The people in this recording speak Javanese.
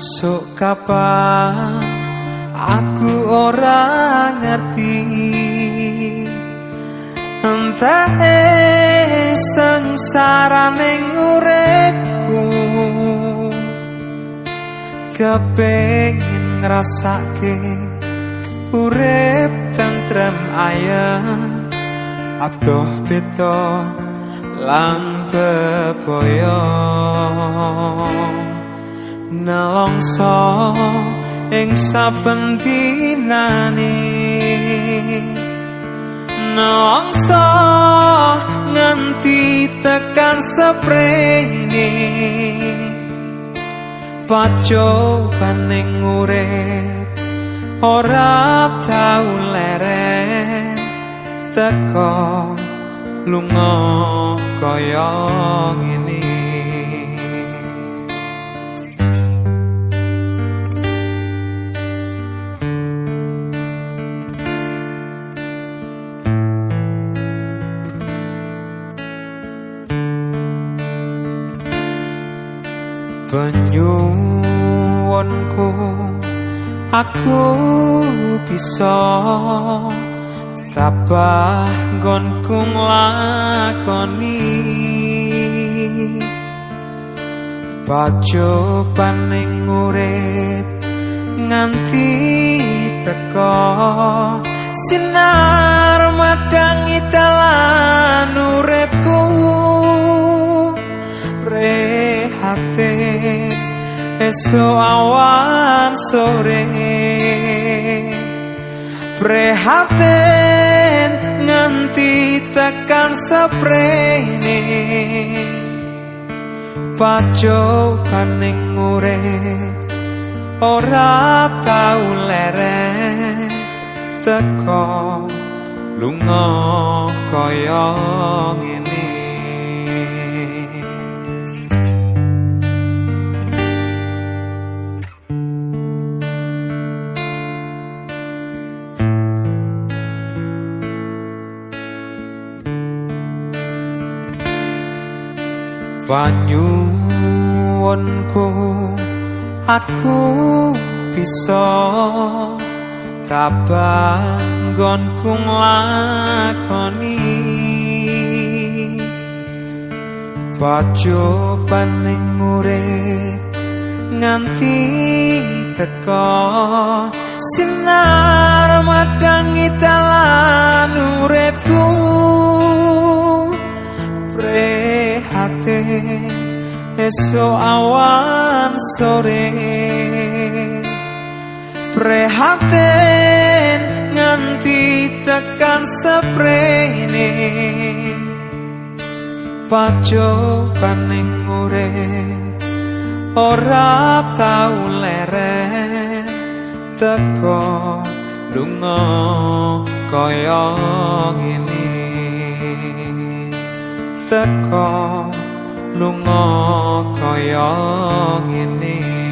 Sok kapan aku ora ngerti, enteke sengsarane uripku, kepengin ngrasake urip tentrem ayem, adoh beda lan bebaya. Nelongso ing saben dinane, nelongso nganti tekan seprene, pacobaning urip ora tau leren, teko lunga kaya ngene. Penyuwunku aku bisa tabah nggonku nglakoni, pacobaning urip nganti teko, sinar madangi dalan uripku. Prihatin esuk awan sore, prihatin nganti tekan seprene, pacobaning urip ora tau leren, teko lunga kaya ngene. Panyuwunku aku bisa tabah nggonku nglakoni, pacobaning urip nganti teko, sinar madangi dalan uripku. Prihatin esuk awan sore, prihatin nganti tekan seprene, pacobaning urip ora tau leren, teko lunga kaya ngene, teko lunga kaya ngene.